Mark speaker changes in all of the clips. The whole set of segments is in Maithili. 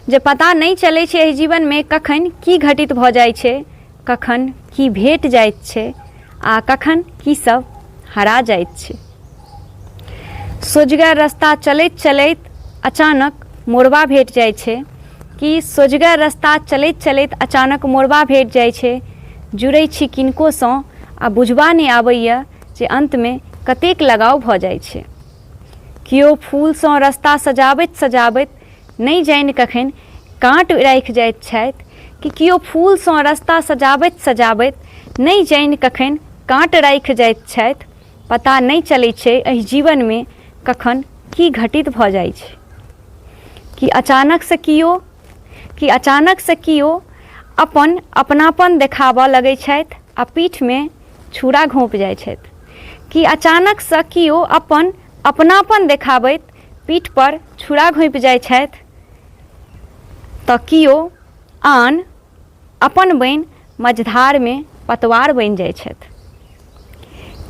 Speaker 1: जे पता नहि चलै छै एहि जीवनमे कखन की घटित भऽ जाइ छै, कखन की भेट जाइत छै आ कखन की सब हरा जाइत छै। सोझगर रस्ता चलैत चलैत अचानक मोड़बा भेट जाइ छै कि सोझगर रस्ता चलैत चलैत अचानक मोड़बा भेट जाइ छै, जुड़ै छी किनकोसँ आ बुझबा नहि आबैए जे अन्तमे कतेक लगाव भऽ जाइ छै। केओ फूलसँ रस्ता सजाबैत सजाबैत नहि जानि कखन काँट राखि जाइत छथि कि केओ फूलसँ रस्ता सजाबैत सजाबैत नहि जानि कखन काँट राखि जाइत छथि, पता नहि चलै छै एहि जीवनमे कखन की घटित भऽ जाइ छै। कि अचानकसँ केओ कि अचानकसँ केओ अपन अपनापन देखाबऽ लगै छथि आ पीठमे छुरा घोँपि जाइ छथि। कि अचानकसँ केओ अपन अपनापन देखाबैत पीठपर छुरा घोँपि जाइ छथि तऽ केओ आन अपन बनि मझधारमे पतवार बनि जाइ छथि।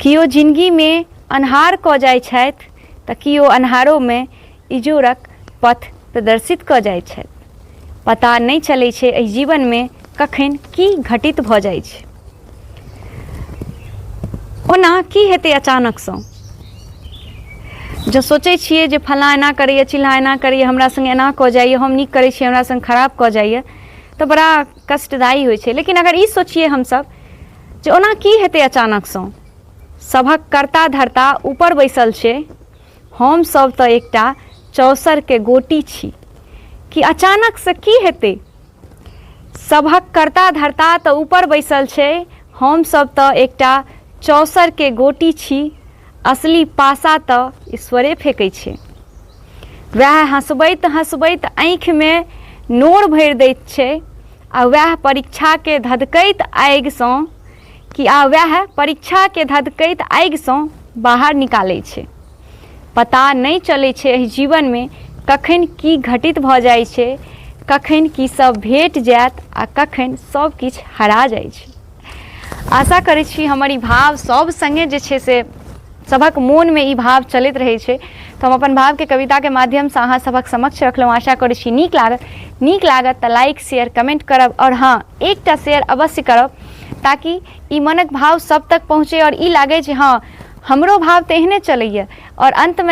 Speaker 1: केओ जिनगीमे अन्हार कऽ जाइ छथि तऽ केओ अन्हारोमे इजोरक पथ प्रदर्शित कऽ जाइ छथि। पता नहि चलै छै एहि जीवनमे कखन की घटित भऽ जाइ छै। ओना की हेतै अचानकसँ? जँ सोचै छियै जे फलाँ एना करैए, चिल्लाँ एना करैए, हमरा सङ्गे एना कऽ जाइए, हम नीक करै छी, हमरा सङ्ग खराब कऽ जाइए, तऽ बड़ा कष्टदायी होइ छै। लेकिन अगर ई सोचियै हमसभ जे ओना की हेतै अचानकसँ? सभक कर्ता धर्ता ऊपर बैसल छै, हमसभ तऽ एकटा चौसरके गोटी छी। कि अचानकसँ की हेतै? सभक कर्ता धर्ता तऽ ऊपर बैसल छै, हमसभ तऽ एकटा चौसरके गोटी छी, असली पासा तऽ ईश्वरे फेकै छै। वएह हँसबैत हँसबैत आँखिमे नोर भरि दैत छै आ वएह परीक्षाके धधकैत आगिसँ कि आ वएह परीक्षाके धधकैत आगिसँ बाहर निकालै छै। पता नहि चलै छै एहि जीवनमे कखन की घटित भऽ जाइ छै, कखन की सब भेट जायत आ कखन सब किछु हरा जाइ छै। आशा करै छी हमर ई भाव सब सङ्गे जे छै से सभक मोनमे ई भाव चलैत रहै छै, तऽ हम अपन भावके कविताके माध्यमसँ अहाँ सभक समक्ष रखलहुँ। आशा करै छी नीक लागत। नीक लागत तऽ लाइक शेयर कमेंट करब आओर हँ एकटा शेयर अवश्य करब ताकि ई मनक भाव सब तक पहुँचै आओर ई लागै जे हँ हमरो भाव तऽ एहने चलैए। आओर अन्तमे